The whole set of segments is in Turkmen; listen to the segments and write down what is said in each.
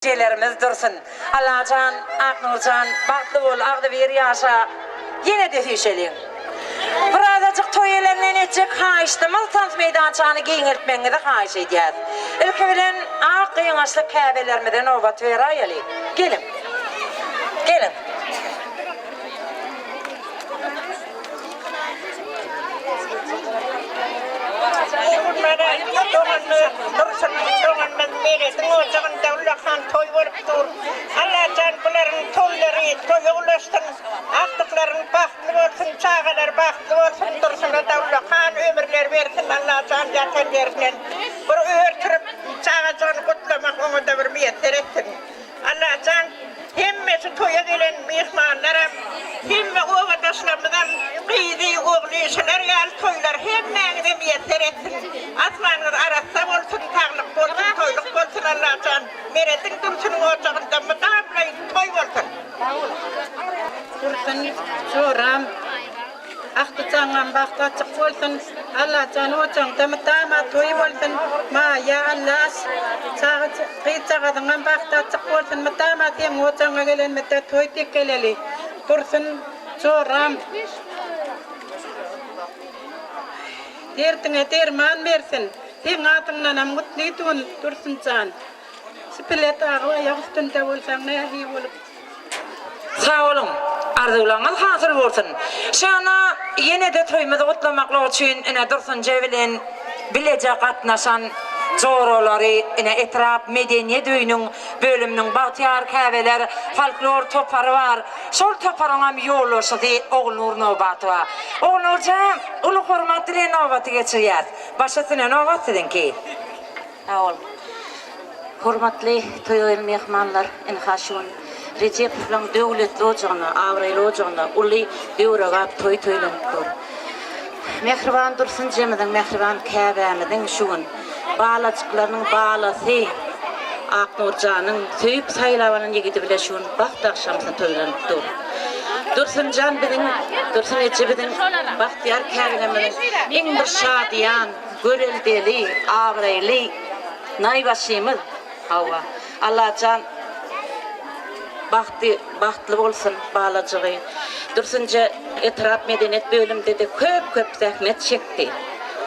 Ejelerimiz dursun. Allajan Aknurjan bagtly bol agzybir ýaşa ýene-de süýşeliň. Birazajyk toý elerinden etjek haýyşdymyz tans meýdançany giňeltmegiňizi haýyş edýäs. Ilki bilen ak gyňaçly käbelerimize nobat beraýeli. Geliň. Geliň. Bu gün mana doganymyz Dursun doganymyz Merediň ojagynda ullakan toý bolup dur. Allajan bularyň toýlary toýa ulaşsyn, agtyklaryň bagtly bolsun, çagalary bagtly bolsun, Dursuna-da ullakan ömürler bersin Allajan ýatan ýerinden bir ör turup çagajygyny gutlamak oňa-da bir miýesser etsin. Allajan hemme şu toýa gelen myhmanlaram, hemme obadaşlarymyzam gyzy, ogly şular ýaly toýlar hemmäňize miýesser etsin. Asmanyňyz arassa bolsun, saglyk bolsun, toýluk bolsun Allajan. Merediň Dursunyň ojagynda mydamlaýyn toý bolsun. Dursun joram. Agtyjaňam bagty açyk bolsun Allajan ojagyňda mydama toý bolsun Maýa Allaş çaga gyzjagazyňam bagty açyk bolsun mydama seň ojagyňa gelenimizde toý dek geleli Dursun joram derdiňe derman bersin seň adyňdanam gutly dun Dursunjan Şipilet aga aýak üstünde bolsaň nähili bolup. Sag boluň! Arzuwlaryňyz hasyl bolsun! Şana ýene-de toýumyzy gutlamaklyk üçin ine Dursunja bilen bileje gatnaşan joralary ine etrap medeniýet öýüniň bölüminiň Bagtyýar käbeler folklor topary bar. Şol toparyňam ýolbaşçysy Ogulnur Nobatowa. Ogulnurja uly hormat bilen nobaty geçirýäs. Baş üstüne nobat siziňki. Sag bol. Hormatly toýa gelen myhmanlar, ynha şu gün Rejepowlaryň döwletli ojagyna, abraýly ojagyna uly döwrebap toý toýlanyp dur. Mähriban Dursunjemiziň, mähriban käbämiziň şu gün balajyklarynyň balasy Aknurjanyň söýüp saýlap alan ýigidi bile şu gün bagt agşamsy toýlanyp dur. Dursunjan biziň, Dursun eje biziň bagtyýar käbämiziň iň bir şadyýan, Göreldeli, abraýly naýbaşymyz. Hawa. Allajan bagty bagtly bolsun balajygy. Dursunja etrap medeniýet bölümde-de köp-köp zähmet çekdi.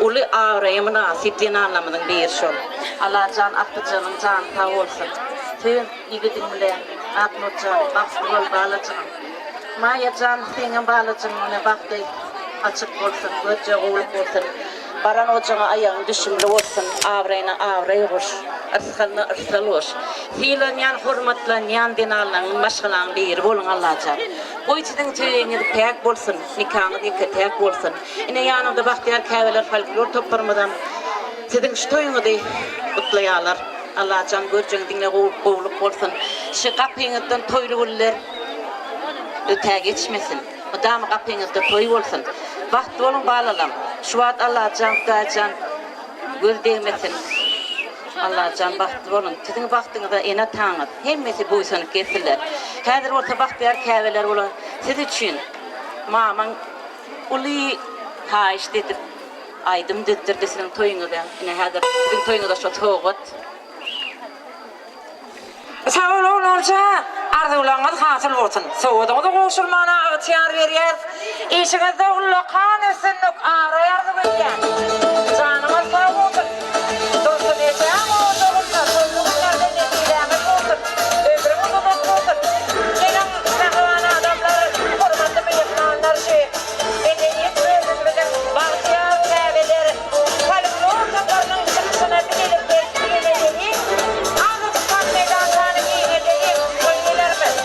Uly abraýa mynasyp zenanlarymyzyň biri şol. Allajan agtyjagynyň jany sag bolsun. Söýen ýigidiň bilen Aknurjan bagtly bol balajygym. Maýajan seňem balajygyň bilen bagty açyk bolsun, gözje gowluk bolsun. Baran ojagyňa aýagyň düşümli bolsun, abraýyna abraý goş, yrsgalyna yrsgal goş. Sylanýan, hormatlanýan zenanlaryň maşgalaň biri boluň Allajan. Goý siziň söýgiňiz päk bolsun, nikaňyz ýeke-täk bolsun. Ine ýanymda Bagtyýar käbeler folklor toparymyzam siziň şu toýuňyzy gutlaýarlar. Allajan görjegiň diňe gowluk bolsun. Şu gapyňyzdan toýly günler ötä geçmesin. Mydama gapyňyzda toý bolsun. Bagtly boluň balalam. Şu wagt Allajan Hudaýjan göz degmesin. Allajan bagtly boluň. Siziň bagtyňyza ene ataňyz hemmesi buýsanyp gezsinler. Häzir bolsa bagtyýar käbeler bolan siz üçin mamaň uly haýyşt edip aýdym düzdürdi siziň toýuňyza. Ine häzir siziň toýuňyza şo sowgat. Sag boluň Nurja! Arzuwlaryňyz hasyl bolsun! Sowgadyňyzy gowşurmana ygtyýar berýäris. Işiňizde ullakan üstünlik, abraý arzuw edýän. Janyňyz sag bolsun! Dursun ejäň ojagynda toýly günlerde nesibäňiz bolsun! Ömrüňiz uzak bolsun! Geliň, mähriban adamlar, hormatly myhmanlar şu Medeniýet bölümimiziň bagtyýar käbeler folklor toparynyň çykyşyna bilelikde diňlemeli. Azajyk tans meýdançany giňeldeliň, toý gelerimiz.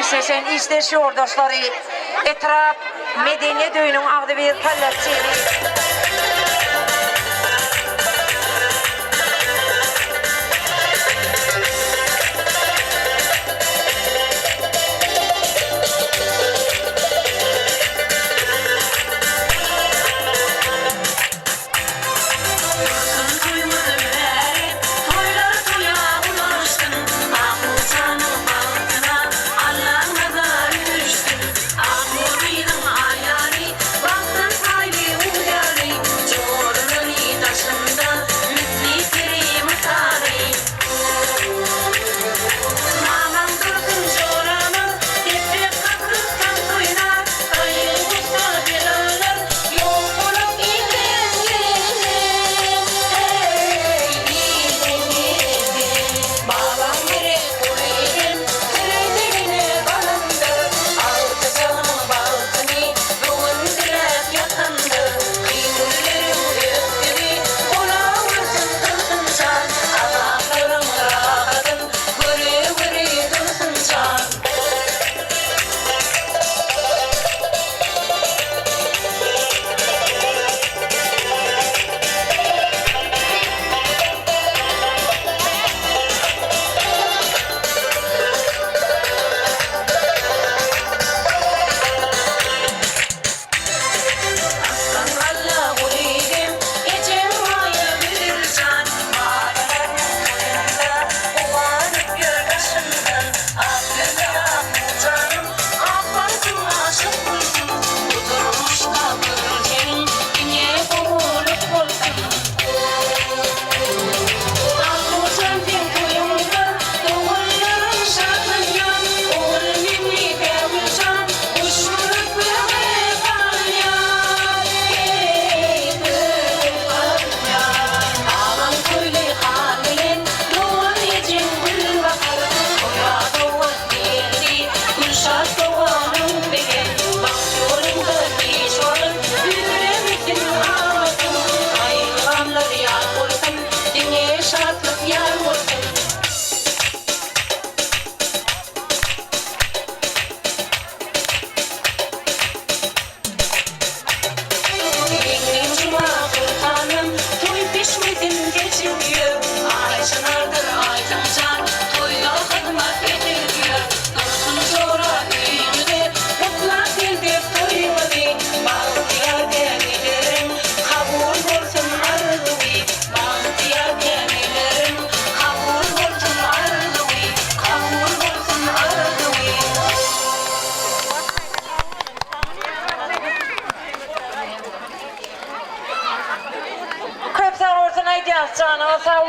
Işleşen işdeş ýoldaşlary, etrap Medeniýet öýüniň agzybir kollektiwi. Dursun toýumyz mübärek, toýlar toýa ulaşsyn, Aknurjanyň bagtyna Allaň.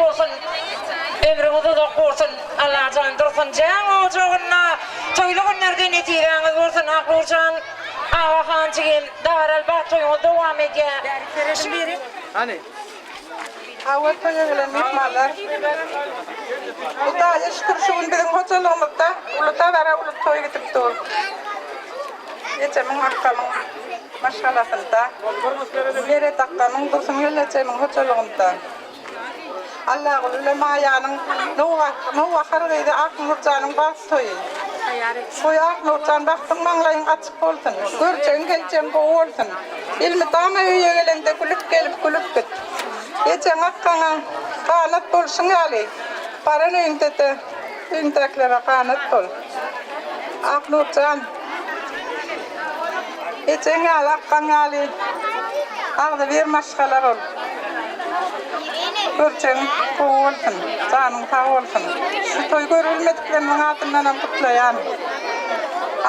bolsun, ömrüňiz uzak bolsun, Allajan Dursunjaň ojagynda toýly günlerde nesibäňiz bolsun Aknurjan Agahan jigim dabaraly bagt toýuňyz dowam edýär. Hany. Hawa toýa gelen myhmanlar. Hudaýa şükür şu gün biziň hojalygymyzda uly dabara uly toý gidip dur. Ejemiň akamyň maşgalasynda Meret akamyň Dursun gelnejemiň hojalygynda Allaguly bilen Maýanyň nowbahar gyzy Aknurjanyň bagt toýy. Goý Aknurjan bagtyň maňlaýyň açyk bolsun. Görjegiň geljegiň gowy bolsun. Elmydama öýe geleňde gülüp gelip gülüp git. Ejeň akgaňa ganat bolşuň ýaly baran öýüňde-de öýüňdäkilere ganat bol. Aknurjan ejeň ýaly akgaň ýaly agzybir maşgala bol. Görjegiň gowy bolsun, janyň sag bolsun. Şu toý görülmediklerimiziň adyndanam gutlaýan.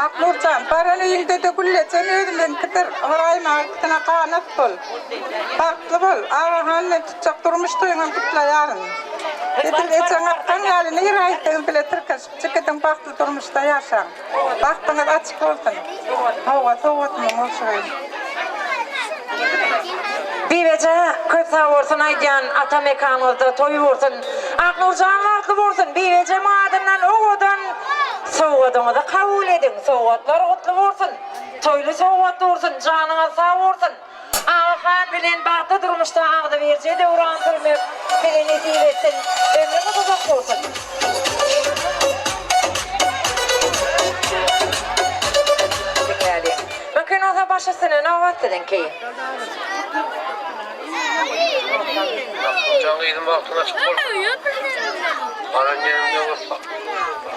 Aknurjan, baran öýüňde-de güllejen özümiziňkidir. Ybraýym aga ikisine ganat bol. Bagtly bol. Agahan bilen tutjak durmuş toýuňam gutlaýaryn. Edil ejeň akgaň ýaly nirä gitseňiz bile tirkeşip çikidiň bagtly durmuşda ýaşaň. Bagtyňyz açyk bolsun. Hawa sowgatymyň bolşugy. Bibeje köp sag bolsun aýdýan ata mekanyňyzda toý bolsun Aknurjan bagtly bolsun Bibejem adyndan owadan sowgadyňyzy kabul ediň sowgatlar gutly bolsun toýly sowgat dursun janyňyz sag bolsun Agahan bilen bagtly durmuşda agzybirje döwran sürmek size nesip etsin ömrüňiz uzak bolsun. Diňläliň. Mümkin bolsa baş üstüne nobat siziňki. Nurjan gyzym bagtyň açyk bolsun. Baran ýeriňde bolsa.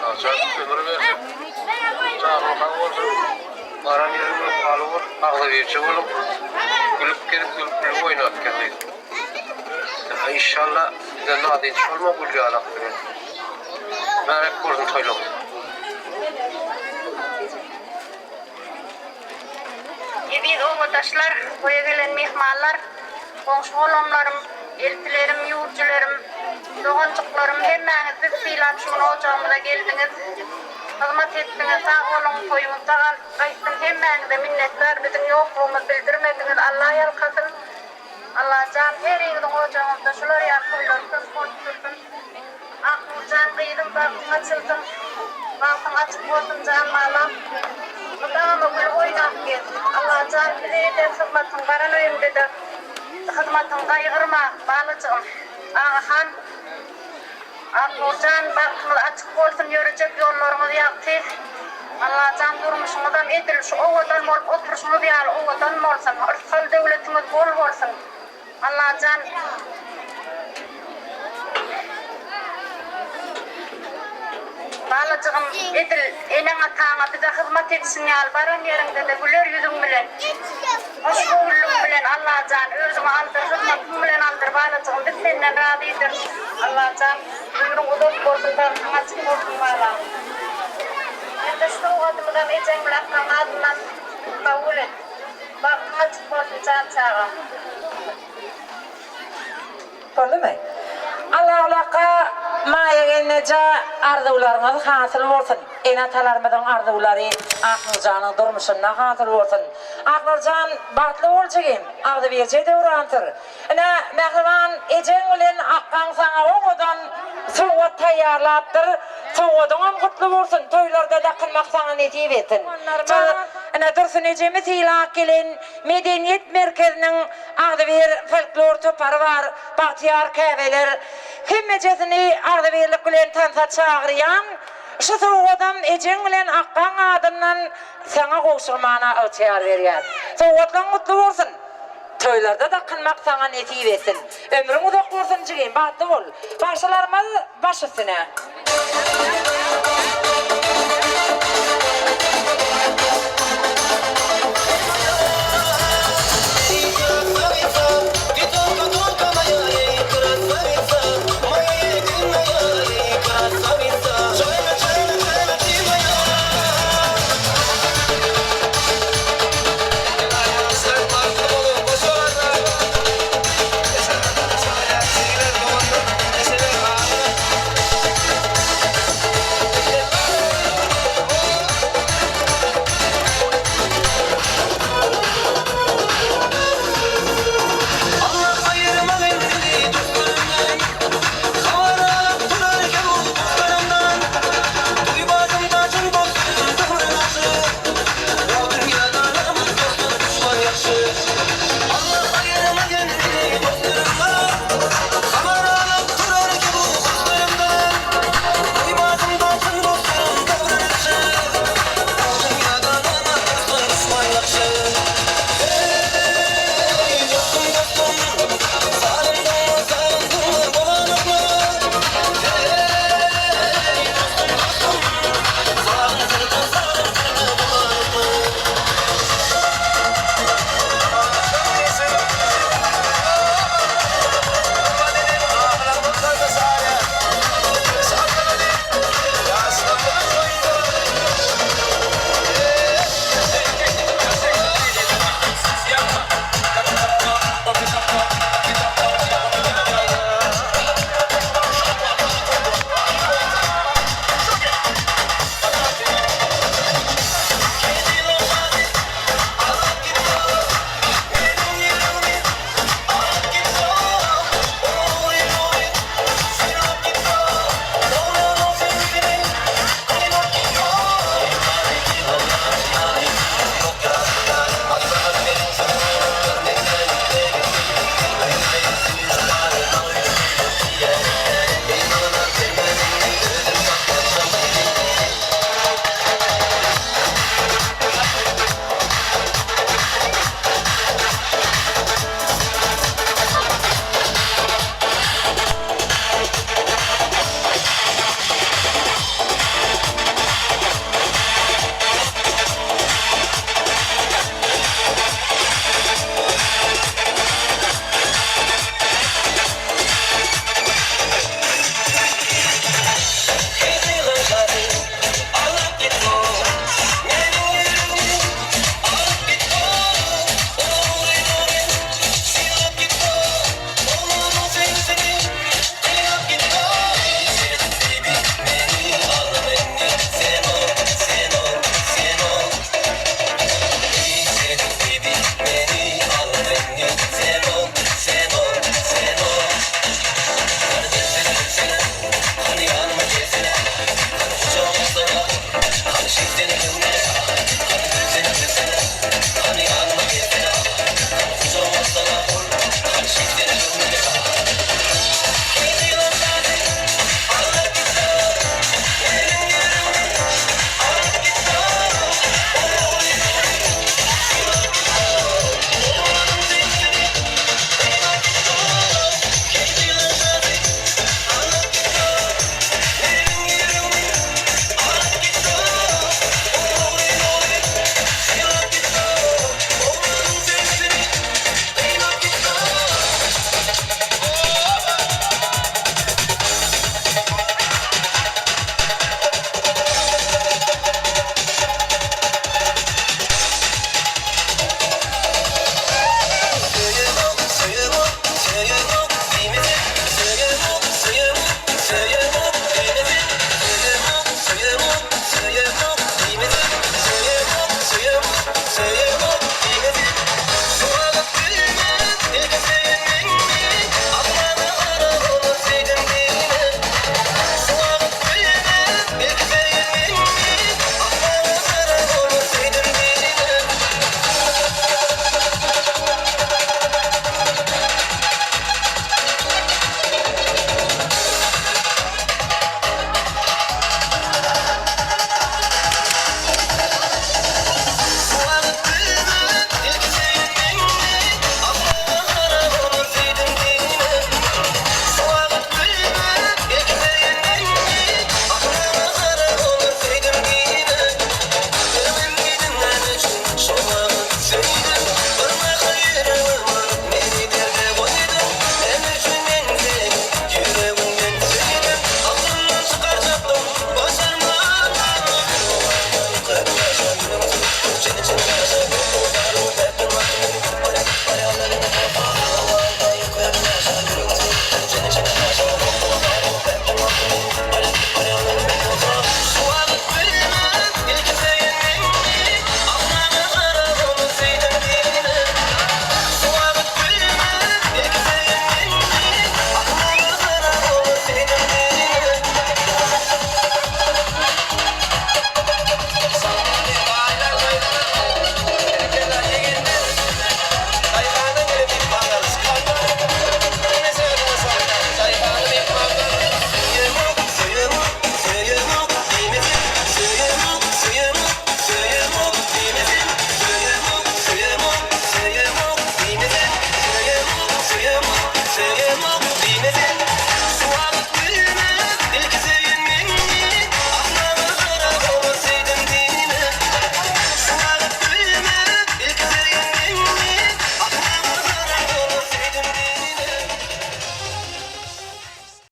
Allajan ömür bersin. Janyň sag bolsun. Baran ýeriň rysgaly bol, agzybirje boluň. Gülüp gezip gülüp gülüp oýnap gel gyzym. Inşallah bizden nadynç bolma gül ýalak bilen. Mübärek bolsun toýlaryň. Eziz obadaşlar, toýa gelen myhmanlar, goňşy-golamlarym, eltilerim, ýüwürjilerim, doganjyklarym hemmäňiz biz sylap şu gün ojagymyza geldiňiz. Hyzmat etdiňiz, sag boluň, toýuňyzda gaýtsyn hemmäňize minnetdar, biziň ýoklugymyzy bildirmediňiz, Alla ýalkasyn. Allajan heriňiziň ojagyňyzda şular ýaly toýlar köp bolup dursun. Aknurjan gyzym bagtyň açylsyn. Bagtyň açyk bolsun jan balam. Mydama gülüp oýnap gez. Allajan bize eden hyzmatyň baran öýüňdede hyzmatyňy gaýgyrma balajygym. Agahan Aknurjan bagtyňyz açyk bolsun ýörejek ýollaryňyz ýagty. Allajan durmuşyňyzam edil şu owadan bolup oturyşyňyz ýaly owadan bolsun. Yrsgal döwletiňiz bol bolsun. Allajan Balajygym edil eneň ataňa bize hyzmat edişiň ýaly baran ýeriňdede güler ýüzüň bilen hoş göwünligiň bilen Allajan özüňi aldyr hyzmatyň bilen aldyr balajygym biz senden razydyrys Allajan ömrüň uzak bolsun bagtyň açyk bolsun balam. Indi şu sowgadymyzam ejeň bilen ataň adyndan kabul et. Bagtyň açyk bolsun jan çagam. Boldumy? Allawlakga Maýa gelneje arzuwlaryňyz hasyl bolsun. Ene-atalarymyzyň arzuwlary Aknurjanyň durmuşynda hasyl bolsun. Aknurjan bagtly bol jigim, agzybirje döwran sür. Ine, mähriban ejeň bilen akgaň saňa owadan sowgat taýýarlapdyr. Sowgadyňam gutly bolsun, toýlarda dakynmak saňa nesip etsin. Ine, Dursun ejemi sylap gelen Medeniýet merkeziniň agzybir folklor topary bar, Bagtyýar käbeler. Hemmejesini agzybirlik bilen tansa çagyrýan. Şu sowgadam ejeň bilen akgaň adyndan saňa gowşurmana ygtyýar berýär. Sowgatlaň gutly bolsun! Toýlarda dakynmak saňa nesip etsin. Ömrüň uzak bolsun jigim, bagtly bol. Bagşylarymyz baş üstüne.